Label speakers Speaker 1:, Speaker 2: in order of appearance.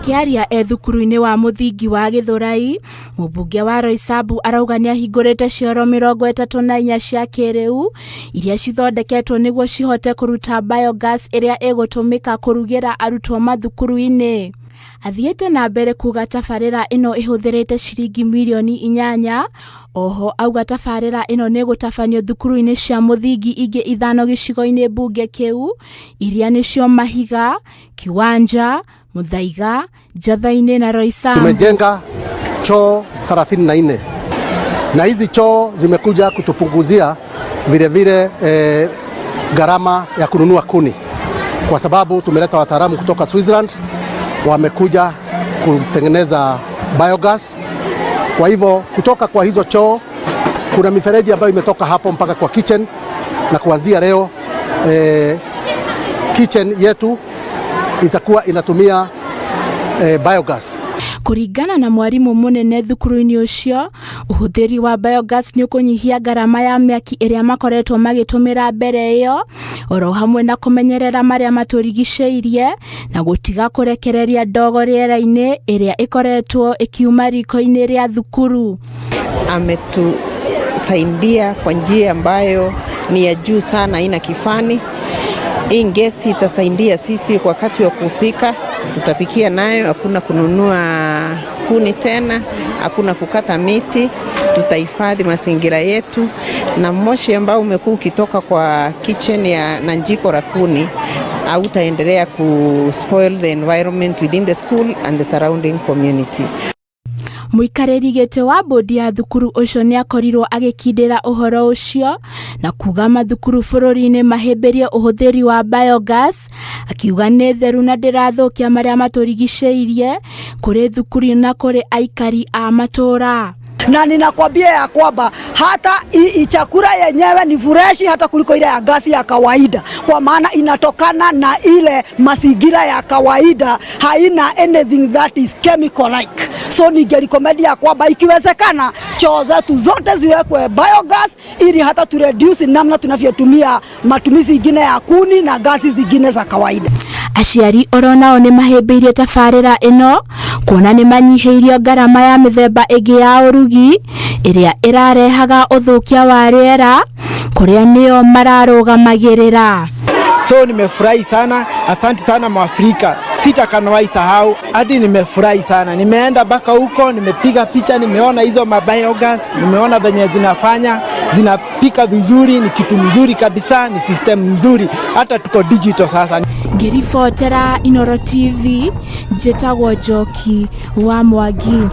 Speaker 1: Akĩaria e thukuru-inĩ wa mũthingi wa Gĩthũrai, mũmbunge wa Roysambu arauga nĩahingũrĩte cioro 34 cia kĩrĩu iria cithondeketwo nĩguo cihote kũruta biogas ĩrĩa ĩgũtũmĩka kũrugĩra arutwo mathukuru-inĩ. Athiĩte na mbere kuga tabarĩra ĩno ĩhũthĩrĩte ciringi mirioni 8. Oho auga tabarĩra ĩno nĩĩgũtabanio thukuru-inĩ cia mũthingi ingĩ ithano gĩcigo-inĩ mbunge kĩu iria nĩcio Mahiga, Kiwanja, Muthaiga, Njatha-inĩ na Roysambu.
Speaker 2: Tumejenga choo 34 na hizi choo zimekuja kutupunguzia vilevile gharama ya kununua kuni, kwa sababu tumeleta wataalamu kutoka Switzerland wamekuja kutengeneza biogas. Kwa hivyo kutoka kwa hizo choo kuna mifereji ambayo imetoka hapo mpaka kwa kitchen, na kuanzia leo kitchen yetu itakuwa inatumia biogas.
Speaker 1: Kũringana na mwarimũ mũnene thukuru-inĩ ũcio, ũhũthĩri wa biogas nĩ ũkũnyihia ngarama ya mĩaki ĩrĩa makoretwo magĩtũmĩra mbere ĩyo, oro hamwe na kũmenyerera marĩa matũrigicĩirie na gũtiga kũrekereria ndogo rĩera-inĩ ĩrĩa ĩkoretwo ĩkiuma riko-inĩ rĩa thukuru.
Speaker 3: Ametusaidia kwa njia ambayo ni ya juu sana, haina kifani. Hii gesi itasaidia sisi wakati wa kupika, tutapikia nayo, hakuna kununua kuni tena, hakuna kukata miti, tutahifadhi mazingira yetu, na moshi ambao umekuwa ukitoka kwa kitchen ya na jiko la kuni hautaendelea ku spoil the environment within the school and the surrounding community.
Speaker 1: Mũikarĩri gĩtĩ wa bodi ya thukuru ũcio nĩakorirwo agĩkindĩra ũhoro ũcio na kuga mathukuru bũrũri-inĩ mahĩmbĩrie ũhũthĩri wa biogas, akiuga nĩ theru na ndĩrathũkia marĩa matũrigicĩirie kũrĩ thukuru na kũrĩ aikari a matũra.
Speaker 4: Na ninakwambia ya kwamba hata chakula yenyewe ni freshi hata kuliko ile ya gasi ya kawaida, kwa maana inatokana na ile mazingira ya kawaida, haina anything that is chemical like. So ningerecommend ya kwamba ikiwezekana choo zetu zote ziwekwe biogas ili hata tu reduce namna tunavyotumia matumizi ingine ya kuni na gasi zingine za kawaida.
Speaker 1: Aciari oro nao nĩ mahĩmbĩirie tabarĩra ĩno kuona nĩ manyihĩirio ngarama ya mĩthemba ĩngĩ ya ũrugi ĩrĩa ĩrarehaga ũthũkia wa rĩera kũrĩa nĩo mararũgamagĩrĩra.
Speaker 5: So nimefurahi sana, asante sana Mwafrika, sitakanawai sahau hadi nimefurahi sana. Nimeenda mpaka huko, nimepiga picha, nimeona hizo mabiogas, nimeona venye zinafanya, zinapika vizuri, ni kitu mzuri kabisa, ni system mzuri, hata tuko digital sasa.
Speaker 1: Ngĩribotera Inooro TV, njĩtagwo Njoki wa Mwangi.